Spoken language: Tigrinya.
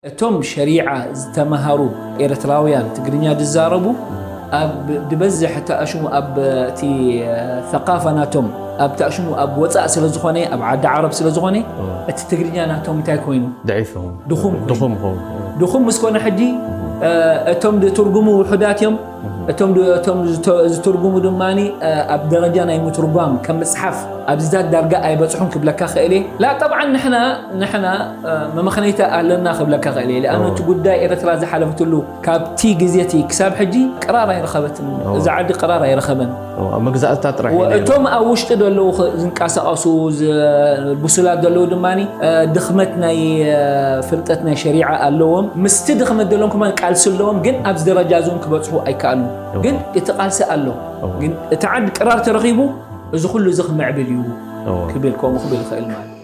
እቶም ሸሪዓ ዝተምሃሩ ኤርትራውያን ትግርኛ ዝዛረቡ ኣብ ዝበዝሕ ተኣሽሙ ኣብ እቲ ثقافة ናቶም ኣብ ተኣሽሙ ኣብ ወፃእ ስለ ዝኾነ ኣብ ዓዲ ዓረብ ስለ ዝኾነ እቲ ትግርኛ ናቶም እንታይ ኮይኑ ضعيفهم ድኹም ኮይኑ። ድኹም ኾን ድኹም ምስ ኮነ ሕጂ እቶም ዝትርጉሙ ውሑዳት እዮም። እቶም ድ- እቶም ዝተ- ዝትርጉሙ ድማ ኣብ ደረጃ ናይ ምትርጓም ከም ምፅሓፍ ኣብዚታት ዳርጋ ኣይበፅሑን ክብለካ ክእል እየ። ላ طبعا ንሕና ንሕና መመኽነይታ ኣለና ክብለካ ክእል እየ። ለኣኑ እቲ ጉዳይ ኤርትራ ዝሓለፈትሉ ካብቲ ግዜ እቲ ክሳብ ሕጂ ቅራር ኣይረኸበትን። እዛ ዓዲ ቅራር ኣይረኸበን። ኣብ መግዛእታ ጥራሕ እዩ ነይሩ። እቶም ኣብ ውሽጢ ዘለዉ ኸ- ዝንቀሳቐሱ ዝ- ብሱላት ዘለዉ ድማ ድኽመት ናይ ፍልጠት ናይ ሸሪዓ ኣለዎም። ምስቲ ድኽመት ዘለዎም ከማን ቃልሲ ኣለዎም፣ ግን ኣብዚ ደረጃ እዚውን ክበፅሑ ኣይከኣሉን። ግን እቲ ቃልሲ ኣሎ። ግን እቲ ዓዲ ቅራር ተረኺቡ እዚ ኩሉ እዚ ክምዕብል እዩ እዎ። ክብል ከምኡ ክብል ይኽእል ማለት እዩ።